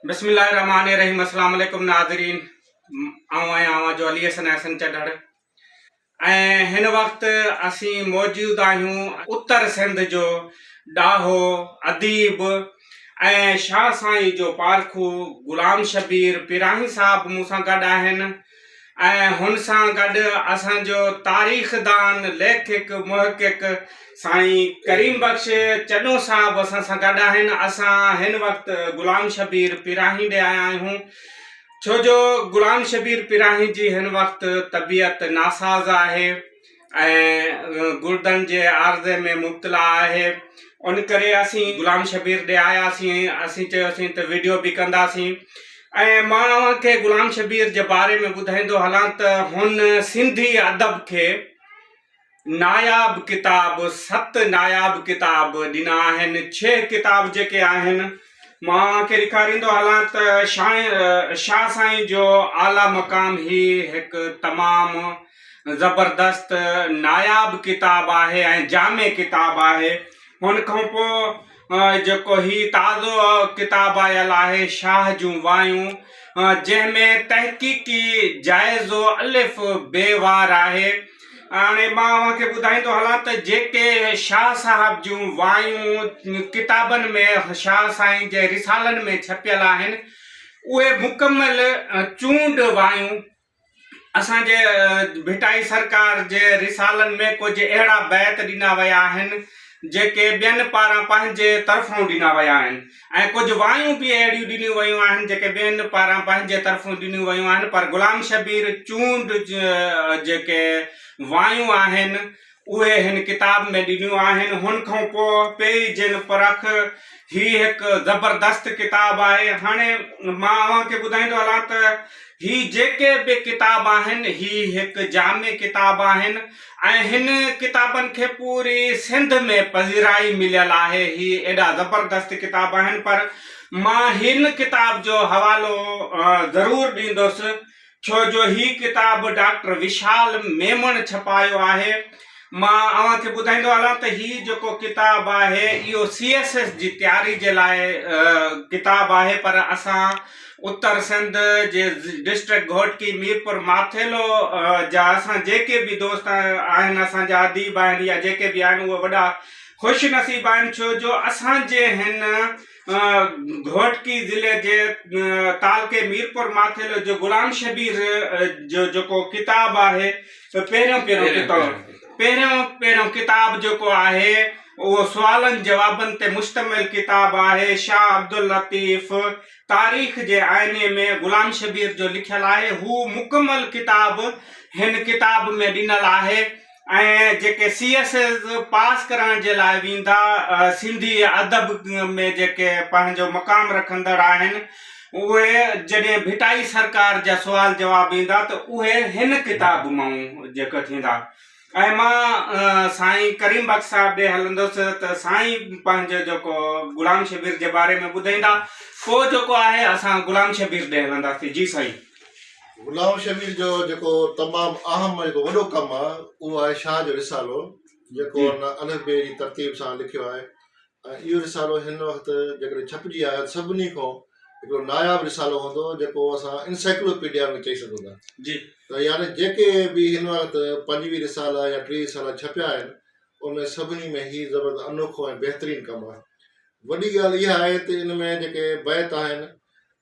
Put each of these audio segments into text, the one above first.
بسم الله الرحمٰن الرحيم اسلام عليڪم ناظرين آئون آهيان اوهان جو علي حسن احسن چڍڙ ۽ هن وقت اسين موجود آهيون اتر سنڌ جو ڏاهو اديب ۽ شاهه سائين جو پارکو غلام شبير پيراهين صاحب مون سان گڏ آهن ۽ هن سان گڏ اسان جو تاريخدان، ليکڪ، محقق سائين ڪريم بخش چنو صاحب اسان سان گڏ آهن. اسان هن وقت غلام شبير پيراهين ڏي آيا آهيون ڇو جو غلام شبير پيراهين جي هن وقت طبيعت ناساز آهي. ۽ گردن جي عارضي ۾ مبتلا آهي ان ڪري اسين غلام شبير ڏي آياسين اسين چيوسين ته ويڊيو به ڪنداسين ۽ مان اوهان کي غلام شبير جي باري ۾ ٻڌائيندو هلان ته هن سنڌي ادب کي ناياب ڪتاب ست ناياب ڪتاب ڏنا آهن ڇهه ڪتاب جيڪي آهن مان اوهان کي ڏيکاريندو هلان ته شاهه سائين جو اعليٰ مقام هي هڪ تمام زبردست ناياب ڪتاب آهي ۽ جامع ڪتاب آهي هن کان پوء جيڪو هي تازو ڪتاب آيل آهي شاهه جون وايون جنهن ۾ تحقيقي جائزو الف بي وار آهي هاڻي مان اوهان کي ٻڌائيندو هلان ته جيڪي شاهه صاحب جون وايون ڪتابن ۾ شاهه سائين جي رسالن ۾ ڇپيل آهن اهي مڪمل چونڊ وايون اسان جي ڀٽائي سرڪار جي رسالن ۾ ڪجهه اهڙا بيت ڏنا ويا آهن، جيڪي ٻين پاران پنهنجي طرفئون ڏنا ويا آهن ۽ ڪجهه وايون به اهڙيون ڏنيون ويون آهن، جيڪي ٻين پاران پنهنجي طرفئون ڏنيون ويون آهن، پر غلام شبير چونڊ جيڪي وايون آهن، اهي هن ڪتاب ۾ ڏنيون آهن. هن کان پوء پيئي جن پرک هي هڪ زبردست ڪتاب آهي. هاڻي مان اوهان کي ٻڌائيندو هلان ته هي جيڪي به ڪتاب آهن هي هڪ جامع ڪتاب آهن ۽ هن ڪتابن کي پوري سنڌ ۾ پذيرائي مليل آهي. هي ايڏا زبردست ڪتاب آهن پر مان هن ڪتاب جو حوالو ضرور ڏيندس ڇو جو هي ڪتاب ڊاڪٽر وشال ميمڻ ڇپايو آهي. مان اوهان کي ٻڌائيندو هلان ته هي جيڪو ڪتاب آهي اهو سي ايس ايس جي تياري جي لاء ڪتاب آهي پر اسان اتر سنڌ جي ڊسٽرڪٽ گهوٽڪي ميرپور ماٿيلو جا اسان جيڪي به دوست آهن اسان جا اديب آهن يا جيڪي به آهن اهي وڏا خوش نصيب آهن ڇو جو اسان جي هن گهوٽڪي ضلعي جي تعلقي ميرپور ماٿيلو جو غلام شبير جو جيڪو ڪتاب آهي پهريون پهريون ڪتاب پهريون پهريون ڪتاب جيڪو آهي اهو سوالن جوابن تي مشتمل ڪتاب آهي شاهه عبداللطيف تاريخ جي آئيني ۾ غلام شبير جو لکيل آهي هو مڪمل ڪتاب هن ڪتاب ۾ ڏنل آهي ۽ جيڪي سي ايس ايس پاس ڪرڻ جي لاء ويندا سنڌي ادب ۾ جيڪي پنهنجو مقام رکندڙ آهن اهي جڏهن ڀٽائي سرڪار جا سوال جواب ايندا ته اهي هن ڪتاب مان جيڪو ٿيندا ۽ مان سائين ڪريم بخش صاحب ڏي هلندس ته سائين پنهنجو جيڪو غلام شبير جي باري ۾ ٻڌائيندا پوء جيڪو آهي اسان غلام شبير ڏي هلنداسين جي سائين. غلام شبير جو جيڪو تمام اهم ۽ جيڪو وڏو ڪم آهي اهو آهي شاهه جو رسالو جيڪو هن الف بي جي ترتيب سان لکيو آهي ۽ اهو رسالو هن وقت جيڪڏهن ڇپجي آيو ته سڀني کان هڪڙو ناياب رسالو هوندو جيڪو اسان انسائيڪلوپيڊيا ۾ چئي سگهون ٿا جي ته يعني جيڪي به هن وقت 25 رسالا يا 30 رسالا ڇپيا آهن ان ۾ سڀني ۾ هي زبردست انوکو ۽ بهترين ڪم آهي وڏي ڳالهه اها آهي ته ان ۾ جيڪي بيت آهن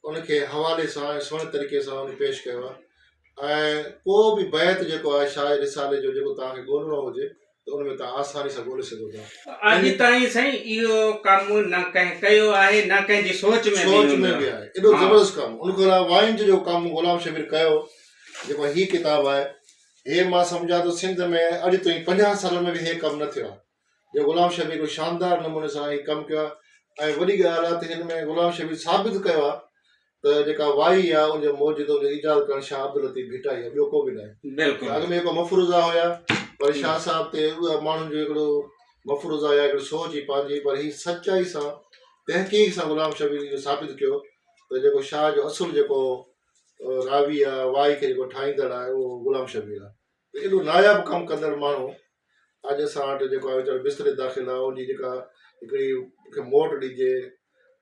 ان کي حوالي سان ۽ سهڻي طريقي سان ان پيش ڪيو آهي ۽ ڪو به بيت جيڪو آهي شاهه جي رسالي جو جيڪو توهان کي ڳولڻو هجي ته ان ۾ توهان آساني سان ڳولي سگهو ٿا. اڄ تائين سائين اهو ڪم نه ڪنهن ڪيو آهي نه ڪنهن جي سوچ ۾ به سوچ ۾ به آهي ايڏو زبردست ڪم ان کان علاوه وائين جو جيڪو ڪم غلام شبير ڪيو جيڪو هي ڪتاب آهي هي مان سمجهان ٿو سنڌ ۾ اڄ تائين 50 سالن ۾ به هي ڪم نه ٿيو آهي جو غلام شبير هڪڙو شاندار نموني سان هي ڪم ڪيو آهي ۽ وڏي ڳالهه آهي ته هن ۾ غلام شبير ثابت ڪيو آهي ته جيڪا وائي آهي ان جو موجد ان جو ايجاد ڪرڻ شاهه عبداللطيف ڀٽائي آهي ٻيو ڪو به ناهي. بلڪل. اڳ ۾ جيڪو مفروضا هيا پر شاهه صاحب تي اها ماڻهن جو هڪڙو مفروضا يا هڪڙي سوچ هئي پنهنجي پر هي سچائي سان تحقيق سان غلام شبير اهو ثابت ڪيو ته جيڪو شاهه جو اصل جيڪو راوي آهي وائي کي جيڪو ٺاهيندڙ آهي اهو غلام شبير آهي ته ايڏو ناياب ڪم ڪندڙ ماڻهو اڄ اسان وٽ جيڪو آهي ويچارو بستري داخل آهي ان جي جيڪا هڪڙي کي موٽ ڏجي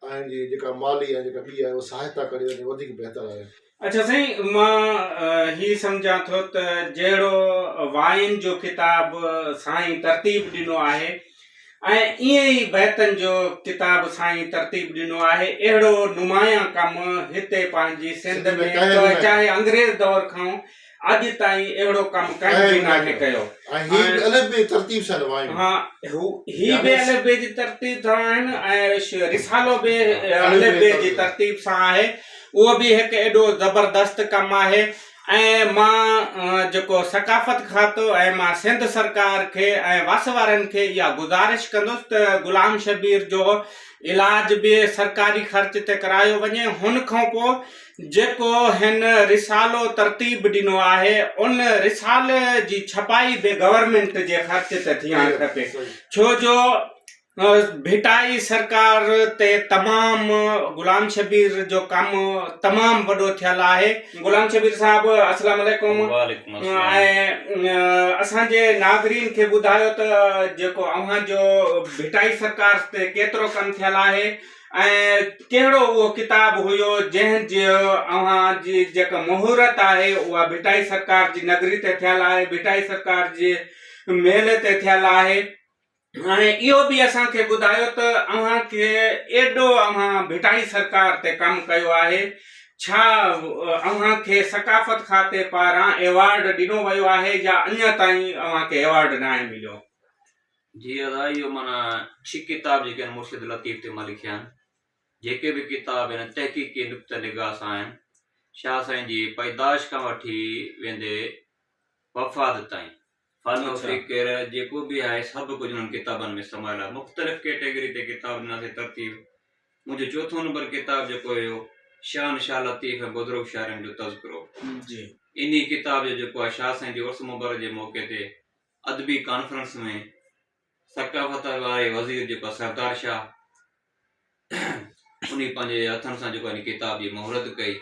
۽ ان جي جيڪا مالي ۽ جيڪا ٻي آهي اها سهائتا ڪري وڃي وڌيڪ بهتر آهي. اڇا سائين مان هي سمجهان ٿو ته جهڙو واين جو ڪتاب سائين ترتيب ڏنو آهي ۽ ائين ئي بيتن جو ڪتاب سائين ترتيب ڏنو آهي اهڙو نمايان ڪم هتي پنهنجي سنڌ ۾ چاهي انگريز دور کان اڄ تائين اهڙو ڪم ڪنهن به ناهي ڪيو. ۽ هي به الف بي ترتيب سان آهن. ها هي به الف بي جي ترتيب سان آهن ۽ رسالو به الف بي جي ترتيب سان آهي. اهو به هڪ ايڏو زبردست ڪم آهي ۽ مان جيڪو ثقافت کاتو ۽ مان سنڌ سرڪار کي ۽ وس وارن کي اها گذارش ڪندس ته غلام شبير جو علاج به سرڪاري خرچ تي ڪرايو وڃي هن کان پوء جيڪو هن رسالو ترتيب ڏنو آهي، ان رسالي جي ڇپائي به گورنمينٽ جي خرچ تي ٿيڻ کپي، ڇو جو ڀٽائي سرڪار تي تمام غلام شبير جو ڪم تمام وڏو ٿيل آهي. غلام شبير صاحب السلام عليڪم ۽ اسان جي ناظرين کي ٻڌايو ته جيڪو اوهان جو ڀٽائي سرڪار تي ڪيترو ڪم ٿيل آهي ۽ ڪهڙو اهو ڪتاب هيو جنهن جي اوهان جي جيڪا مهورت آهي اها ڀٽائي سرڪار جي نگري تي ٿيل آهي، ڀٽائي سرڪار جي ميلي تي ٿيل آهي ۽ اهو به اسان کي ٻڌايو ته اوهان کي ايڏو اوهان ڀٽائي سرڪار تي ڪم ڪيو آهي ڇا اوهان کي ثقافت کاتي پاران ايوارڊ ڏنو ويو آهي يا اڃا تائين اوهان کي ايوارڊ ناهي مليو؟ جي ادا اهو معنيٰ ڇھ ڪتاب جيڪي آهن مرشد لطيف تي مان لکيا آهن جيڪي به ڪتاب هن تحقيقي نقطه نگاهه سان آهن شاهه سائين جي پيدائش کان وٺي ويندي وفات تائين فن و فڪر جيڪو به آهي سڀ ڪجهه انهن ڪتابن ۾ سمايل آهي مختلف ڪيٽيگري تي ڪتاب ڏناسين ترتيب منهنجو چوٿون نمبر ڪتاب جيڪو هيو شان شاهه لطيف ۽ بزرگ شاعرن جو تذڪرو جي انهي ڪتاب جو جيڪو آهي شاهه سائين جي عرس مبارڪ جي موقعي تي ادبي ڪانفرنس ۾ ثقافت واري وزير جيڪو آهي سردار شاهه انهي پنهنجي هٿن سان جيڪو آهي ڪتاب جي مهورت ڪئي.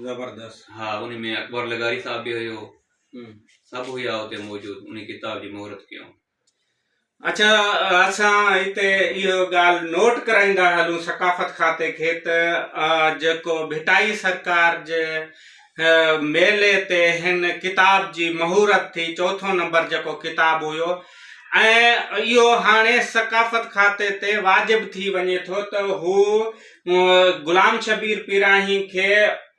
زبردست. ها انهي ۾ اڪبر لغاري صاحب به هيو سڀ هيا اتي موجود انهي ڪتاب جي مهورت ڪيائون. اڇا اسان هتي اهو ڳالهه نوٽ ڪرائيندا هلون ثقافت کاتي کي ته جيڪو ڀٽائي سرڪار جي ميلي تي هن ڪتاب جي مهورت ٿي، چوٿون نمبر جيڪو ڪتاب هيو ۽ اهو هاڻي ثقافت کاتي تي واجب ٿي وڃي ٿو ته هو غلام شبير پيراهين کي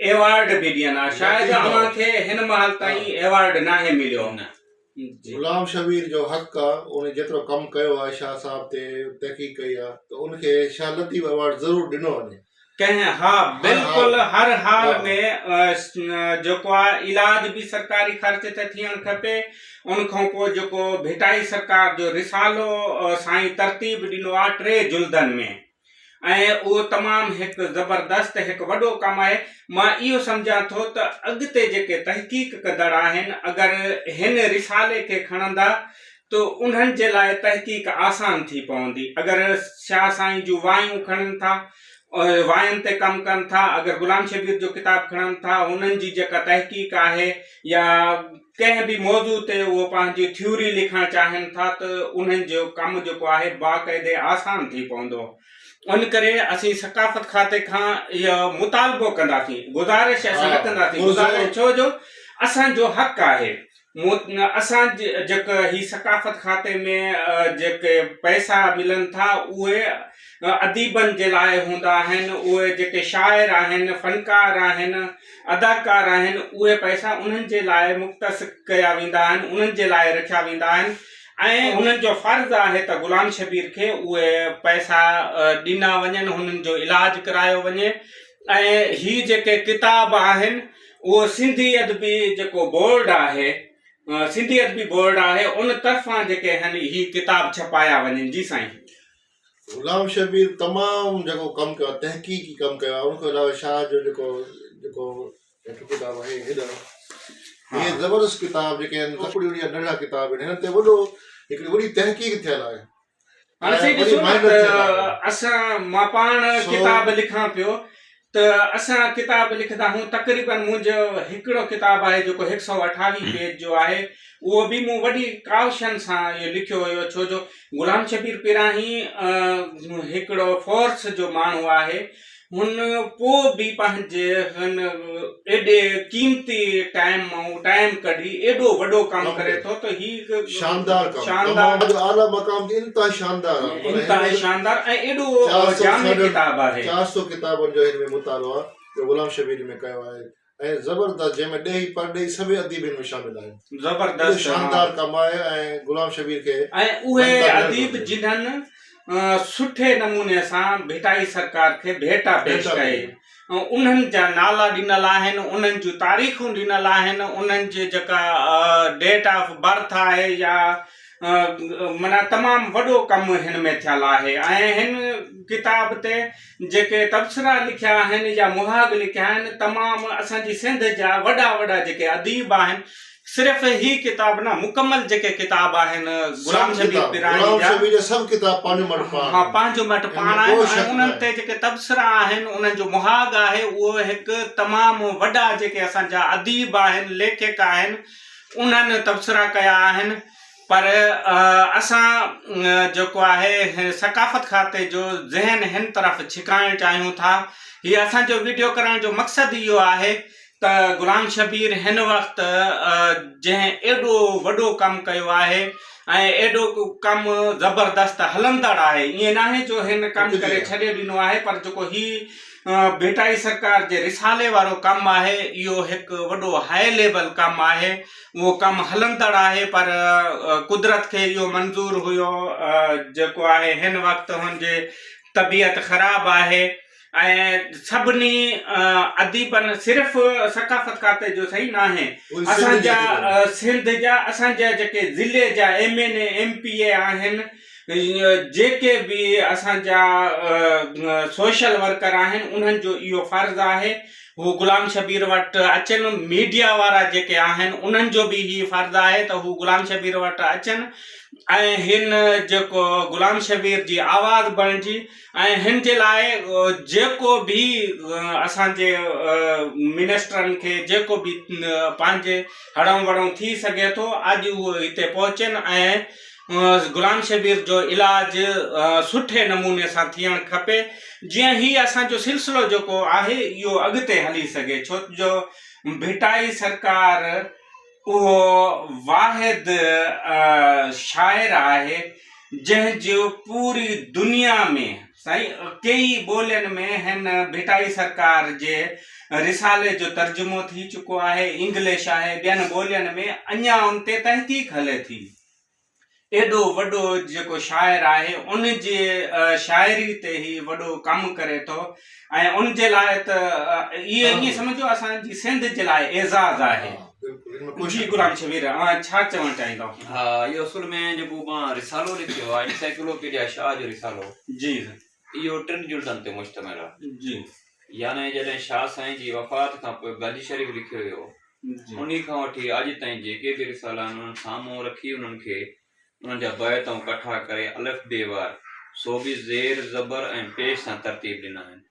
ايوارڊ به ڏين ها، شايد اوهان کي هن مهل تائين ايوارڊ ناهي مليو. غلام شبير جو حق آ ان جيترو ڪم ڪيو آ شاهه صاحب تي تحقيق ڪئي آ ته ان کي شاهه لطيف ايوارڊ ضرور ڏنو وڃي. ڪنهن ها بلڪل هر حال ۾ جيڪو آ علاج به سرڪاري خرچ تي ٿيڻ کپي ان کان پوء جيڪو ڀٽائي سرڪار جو رسالو سائين ترتيب ڏنو آ ٽي جلدن ۾ ۽ اهو تمام هڪ زبردست هڪ وڏو ڪم آهي. مان اهو سمجهان ٿو ته اڳتي جيڪي تحقيق ڪندڙ آهن اگر هن رسالي کي کڻندا ته انهن جي لاء تحقيق آسان ٿي پوندي. اگر شاهه سائين جون وايون کڻن ٿا، واين تي ڪم ڪن ٿا، اگر غلام شبير جو ڪتاب کڻن ٿا انهن جي جيڪا تحقيق آهي يا ڪنهن به موضوع تي اهو پنهنجي ٿيوري لکڻ چاهين ٿا ته انهن جو ڪم جيڪو آهي باقاعدي آسان ٿي پوندو. ان ڪري اسين ثقافت کاتي کان اهو مطالبو ڪنداسين، گذارش اسين نه ڪنداسين، گذارش ڇو جو اسان جو حق آهي. اسان جيڪو هي ثقافت کاتي ۾ جيڪي پئسا ملن ٿا اهي اديبن جي لاء هوندا آهن، اهي جيڪي شاعر آهن، فنڪار آهن، اداڪار آهن، اهي پئسا انهن جي لاء مختص ڪيا ويندا آهن، انهن جي لاء رکيا ويندا آهن ۽ انهن جو فرض آهي ته غلام شبير کي اهي پئسا ڏنا وڃن، هنن جو علاج ڪرايو وڃي ۽ هي جيڪي ڪتاب آهن اهو سنڌي ادبي جيڪو بورڊ آهي، سنڌي ادبي بورڊ آهي ان طرفان جيڪي آهن هي ڪتاب ڇپايا وڃن. جي سائين. غلام شبير تمام جيڪو ڪم ڪيو آهي تحقيقي ڪم ڪيو آهي ان کان علاوه شاهه جو جيڪو جيڪو هيٺ ڪتاب آهي هيڏا هي زبردست ڪتاب جيڪي آهن لڪڙيون جا ننڍڙا ڪتاب آهن هنن تي وڏو هڪڙي وڏي تحقيق ٿيل آهي. هاڻي سائين ڏسو نه ته اسان مان پاڻ ڪتاب لکان پيو. ته اسان ڪتاب لکندا آهيون تقريبن منهنجو هڪڙو ڪتاب آهي جيڪو هڪ سئو اٺاويهه پيج جو آهي اهو به مون وڏي ڪاوشن سان اهو لکيو هيو ڇو جو غلام شبير پيراهي هڪڙو فورس جو ماڻهو آهي هن پوء به پنهنجي هن ايڏي قيمتي ٽائيم مان ٽائيم ڪڍي ايڏو وڏو ڪم ڪري ٿو ته هي هڪ شاندار ڪم شاندار تمام اعليٰ مقام تي انتها شاندار آهي انتها شاندار ۽ ايڏو جامع ڪتاب آهي. 400 ڪتابن جو هن ۾ مطالعو آهي جو غلام شبير ۾ ڪيو آهي ۽ زبردست جنهن ۾ ڏيهي پرڏيهي سڀئي اديب هن ۾ شامل آهن. زبردست شاندار ڪم آهي ۽ غلام شبير کي ۽ اهي اديب جنھن سٺي نموني سان ڀٽائي سرڪار کي ڀيٽا پيش ڪئي انهن جا نالا ڏنل آهن انهن جون تاريخون ڏنل آهن انهن جي جيڪا ڊيٽ آف برٿ آهي يا معنيٰ تمام وڏو ڪم هن ۾ ٿيل آهي ۽ هن ڪتاب تي جيڪي تبصرا لکيا آهن يا مهاڳ لکيا آهن تمام اسان جي سنڌ جا وڏا وڏا جيڪي اديب آهن صرف هي ڪتاب نه مڪمل جيڪي ڪتاب آهن غلام شبير پيراڻي غلام شبير جا سڀ ڪتاب پنهنجو مٽ پاڻ ها پنهنجو مٽ پاڻ آهن ۽ انهن تي جيڪي تبصرا آهن انهن جو مهاڳ آهي اهو هڪ تمام وڏا جيڪي اسان جا اديب آهن ليکڪ آهن انهن تبصرا ڪيا آهن پر اسان جيڪو آهي ثقافت کاتي جو ذهن هن طرف ڇڪائڻ چاهيون ٿا. هي اسان جو ويڊيو ڪرڻ جو مقصد اهو آهي ته غلام شبير هن وقت جنهن ايڏو وڏو ڪم ڪيو آهي ۽ ايڏو ڪم زبردست هلندڙ آهي ائين ناهي جو هن ڪم ڪري ڇڏي ڏنو آهي پر جيڪو هي ڀٽائي سرڪار جي رسالي وارو ڪم آهي اهو هڪ وڏو هاء ليول ڪم آهي اهو ڪم هلندڙ آهي پر قدرت کي اهو منظور هيو جيڪو آهي هن وقت هن جي طبيعت خراب آهي ۽ سڀني اديبن صرف ثقافت کاتي جو صحيح ناهي اسان جا سنڌ جا اسان جا جيڪي ضلعي جا M N A M P A آهن جيڪي به اسان جا سوشل ورڪر آهن انهن جو اهو فرض آهي هو غلام شبير وٽ اچن ميڊيا وارا جيڪي آهن انهن جو به هي فرض آهي ته هو غلام شبير وٽ اچن ۽ هن جيڪو غلام شبير جي آواز بڻجي ۽ هن جي لاء جيڪو به اسان جي منسٽرن کي جيڪو به پنهنجي هڙئون وڙئون ٿي سگهي ٿو اڄ اهو هتي پهچن ۽ غلام شبير جو علاج سٺي نموني سان ٿيڻ کپي جيئن هي اسان جو سلسلو جيڪو آهي اهو اڳتي هلي سگهي ڇو جو ڀٽائي سرڪار اهو واحد شاعر آهي جنهن جو پوري دنيا ۾ سائين ڪيئي ٻولين ۾ هن ڀٽائي سرڪار جي رسالي جو ترجمو ٿي چڪو آهي انگلش آهي ٻين ٻولين ۾ اڃا ان تي تحقيق هلي ٿي ايڏو وڏو جيڪو شاعر آهي ان جي شاعري تي هي وڏو ڪم ڪري ٿو ۽ ان جي لاء ته اهي ائين سمجهو اسان جي سنڌ جي لاء اعزاز آهي. جي غلام شبير اوهان ڇا چوڻ چاهيندؤ؟ ها اهو اصل ۾ جيڪو مان رسالو لکيو آهي انسائيڪلوپيڊيا شاهه جو رسالو جي اهو ٽن جلدن تي مشتمل آهي. جي يعني جڏهن شاهه سائين جي وفات کان پوء گنج شريف لکيو ويو انهي کان وٺي اڄ تائين جيڪي به رسالا آهن انهن سامهون رکي انهن کي انهن جا بيت ۽ ڪٺا ڪري الف بي وار سو به زير زبر ۽ پيش سان ترتيب ڏنا آهن.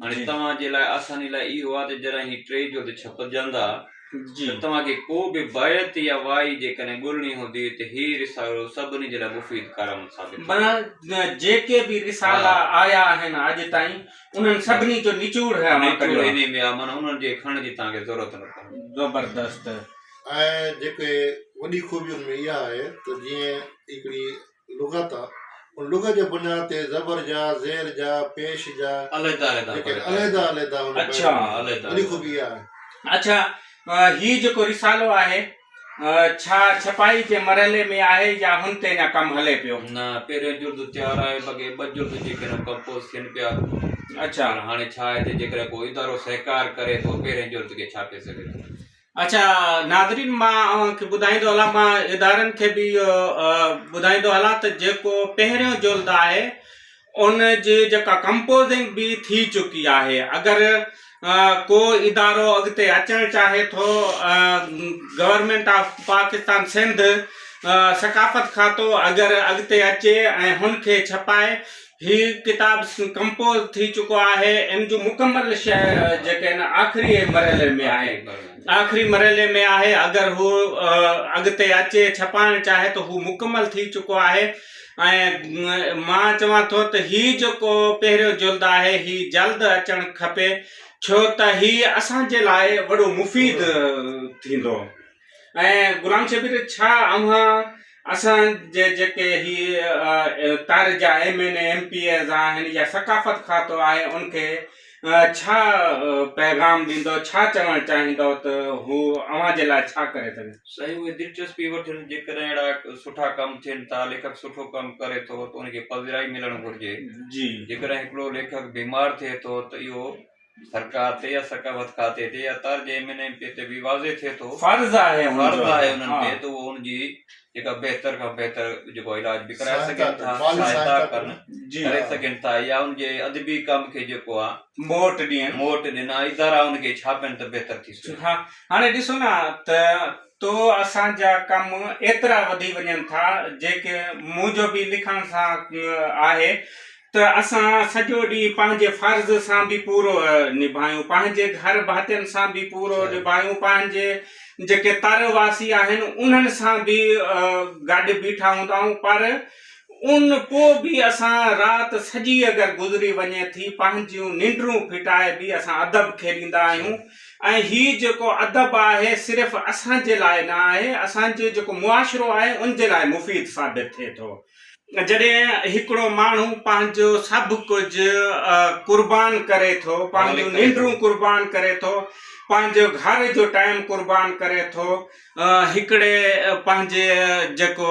هاڻي توهان جي لاء آساني لاء اهو آهي ته جڏهن هي ٽي جلد ڇپجندا ته توهان کي ڪو به بيت يا وائي جيڪڏهن ڳولڻي هوندي ته هي رسالو سڀني جي لاء مفيد ڪارآمد ثابت ٿيندو. معنيٰ جيڪي به رسالا آيا آهن اڄ تائين انهن سڀني جو نچوڙ هي مان ڪڍيو آهي. نچوڙ انهي ۾ آهي معنيٰ انهن جي کڻڻ جي توهان کي ضرورت نه پوندي. زبردست. ۽ جيڪي وڏي خوبي ان ۾ اها آهي ته جيئن هڪڙي لغت آهي ان لغت جي بنياد تي زبر جا زير جا پيش جا علحده علحده جيڪي علحده علحده اڇا وڏي خوبي اها آهي. اڇا هي جيڪو رسالو آهي ڇا ڇپائي جي مرحلي ۾ آهي يا هن تي اڃا ڪم هلي پيو؟ نه پهريون جلد تيار آهي باقي ٻه جلد جيڪي آهن ڪمپوز ٿين پيا. اڇا. پر هاڻي ڇا آهي ته جيڪڏهن ڪو ادارو سهڪار ڪري ته پهرين جلد کي ڇاپي سگهي ٿو. اڇا ناظرين مان اوهان کي ٻڌائيندو هلان مان ادارن کي به اهو ٻڌائيندو هلان ته جيڪو پهريون جلد آهي ان جي جيڪا ڪمپوزنگ به ٿي چڪي آهي اگر ڪو ادارو اڳتي اچڻ چاهي ٿو گورنمينٽ آف پاڪستان سنڌ ثقافت کاتو اگر اڳتي اچي ۽ هن کي ڇپائي. هي ڪتاب ڪمپوز ٿي چڪو آهي ان جو مڪمل شيء جيڪي آهن آخري مرحلي ۾ آهي آخري مرحلي ۾ آهي اگر هو اڳتي اچي ڇپائڻ چاهي ته هو مڪمل ٿي چڪو آهي ۽ مان چوان ٿو ته هي جيڪو پهريون جلد آهي هي جلد اچڻ کپي ڇو ته هي اسان جي لاء وڏو مفيد ٿيندو ۽ غلام شبير ڇا اوهان اسان جي جيڪي هي تر جا M N A M P As آهن يا ثقافت کاتو آهي ان کي ڇا پيغام ڏيندو ڇا چوڻ چاهيندو ته هو اوهان جي لاء ڇا ڪري سگهن؟ سائين اهي دلچسپي وٺن جيڪڏهن اهڙا سٺا ڪم ٿين ٿا ليکڪ سٺو ڪم ڪري ٿو ته ان کي پذيرائي ملڻ گهرجي جي جيڪڏهن هڪڙو ليکڪ بيمار ٿئي ٿو ته اهو سرڪار تي يا ثقافت کاتي تي يا تر جي ايم اين ايم پي تي به واضح ٿئي ٿو فرض آهي ان فرض آهي انهن تي ته اهو ان جي جيڪا بهتر کان بهتر جيڪو علاج به ڪرائي سگهن ٿا سهائتا ڪن ڪري سگهن ٿا يا ان جي ادبي ڪم کي جيڪو آهي موٽ ڏين موٽ ڏين ادارا ان کي ڇاپين ته بهتر ٿي سگهي ها هاڻي ڏسو نه ته تو اسان جا ڪم ايترا وڌي وڃن ٿا جيڪي منهنجو به لکڻ سان آهي ته اسان سڄو ڏينهن پنهنجي فرض سان به پورو نڀايون، پنهنجي گهر ڀاتين سان به پورو نڀايون، پنهنجي جيڪي تر واسي آهن انهن سان به گڏ بيٺا هوندا آهيون پر ان پوء به اسان رات سڄي اگر گذري وڃي ٿي پنهنجيون ننڊون ڦٽائي به اسان ادب کي ڏيندا آهيون ۽ هي جيڪو ادب آهي صرف اسان جي لاء نه آهي اسان جو جيڪو معاشرو آهي ان جي لاء مفيد ثابت ٿئي ٿو. جڏهن هڪڙو ماڻهو پنهنجو سڀ ڪجهه قربان ڪري ٿو، پنهنجون ننڊون قربان ڪري ٿو، پنهنجو گهر جو ٽائيم قربان ڪري ٿو، هڪڙي پنهنجي جيڪو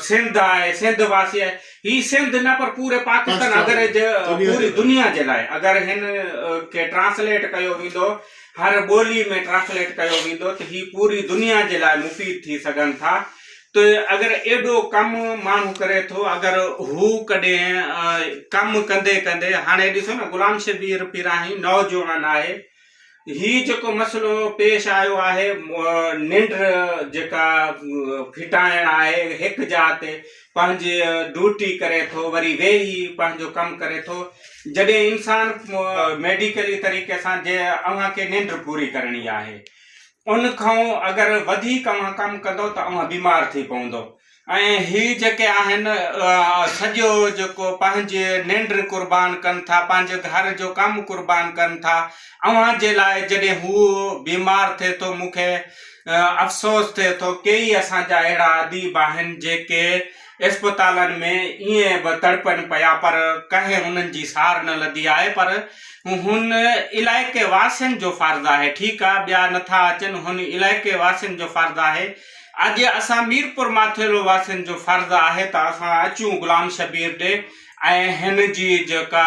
سنڌ آهي، سنڌ واسي آهي، هي سنڌ نه پر پوري پاڪستان اگر پوري دنيا جي لاء اگر هن کي ٽرانسليٽ ڪيو ويندو، هر ٻولي ۾ ٽرانسليٽ ڪيو ويندو ته هي پوري دنيا جي لاء مفيد ٿي سگهن ٿا. ته اگر ايڏو ڪم ماڻهو ڪري ٿو اگر هو ڪڏهن ڪم ڪندي ڪندي هاڻي ڏسو نه غلام شبير پيراهين نوجوان آهي هي جيڪو مسئلو پيش آيو آهي ننڊ جيڪا ڦٽائڻ آهي هڪ جاء تي پنهنجي ڊيوٽي ڪري ٿو وري ويهي پنهنجو ڪم ڪري ٿو جڏهن انسان ميڊيڪلي طريقي سان جي اوهان کي ننڊ پوري ڪرڻي آهي ان کان اگر وڌيڪ اوهان ڪم ڪندؤ ته اوهان بيمار ٿي پوندؤ ۽ هي جيڪي آهن سڄو جيڪو پنهنجي ننڊ قربان ڪن ٿا پنهنجي گهر جو ڪم قربان ڪن ٿا اوهان جي لاء جڏهن هو بيمار ٿئي ٿو مون کي افسوس ٿئي ٿو ڪيئي اسان جا اهڙا اديب آهن جيڪي اسپتالن ۾ ائين به تڙپن پيا پر ڪنهن انهن جي سار نه لڌي آهي پر هن علائقي واسين جو فرض آهي ٺيڪ آ ٻيا نٿا اچن هن علائقي واسين جو فرض آهي اڄ اسان ميرپور ماٿيلو واسين جو فرض آهي ته اسان اچون غلام شبير ڏي ۽ هن جي جيڪا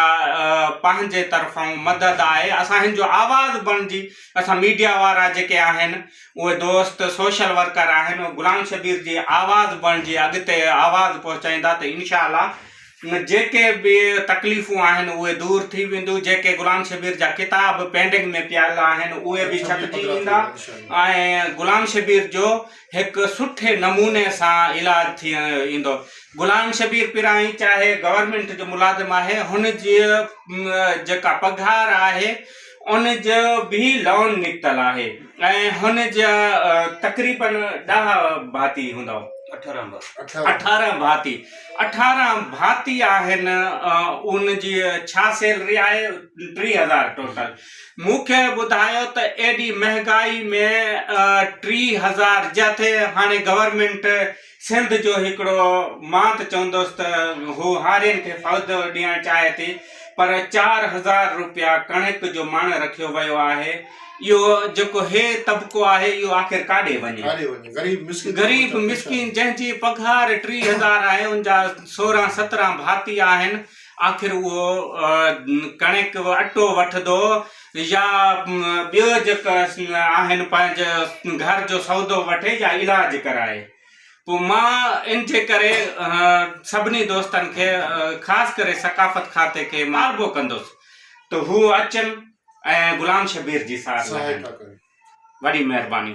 پنهنجي طرفان مدد آهي اسان هن جو آواز بڻجي اسان ميڊيا وارا جيڪي آهن اهي دوست سوشل ورڪر آهن اهي غلام شبير جي آواز بڻجي اڳتي آواز پهچائيندا ته انشاء الله جيڪي به تڪليفون آهن اهي دور ٿي وينديون جيڪي غلام شبير جا ڪتاب پينڊنگ ۾ پيل آهن اهي به ڇپجي ويندا ۽ غلام شبير جو هڪ سٺي نموني سان علاج ٿي ايندو غلام شبير پراهين چاهي گورنمينٽ جو ملازم آهي هن جي جيڪا پگهار آهي ان جو به لون نڪتل آهي ۽ هن جا تقريبن ڏهه ڀاتي هوندؤ. اٺارهن ڀاتي اٺارهن ڀاتي آهن ان جي ڇا سيلري آهي 3000 ٽوٽل مون کي ٻڌايو ته ايڏي مهنگائي ۾ 3000 جٿي هاڻي گورنمينٽ سنڌ جو هڪڙو مان ته چوندس ته هو هارين کي فائدو ڏيڻ چاهي ٿي پر 4000 روپيا ڪڻڪ جو مڻ رکيو ويو آهي اهو جيڪو هي طبقو آهي اهو آخر ڪاڏي وڃي غريب مسڪين جنهن جي پگهار 3000 آهي ان جا 16 17 ڀاتي آهن آخر اهو ڪڻڪ اٽو وٺندو يا ٻيو جيڪا آهن پنهنجي گهر جو سودو وٺي يا علاج ڪرائي پوء مان ان جي ڪري سڀني دوستن کي خاص ڪري ثقافت کاتي کي مطالبو ڪندس ته هو اچن ۽ غلام شبير جي سار لهن. وڏي مهرباني.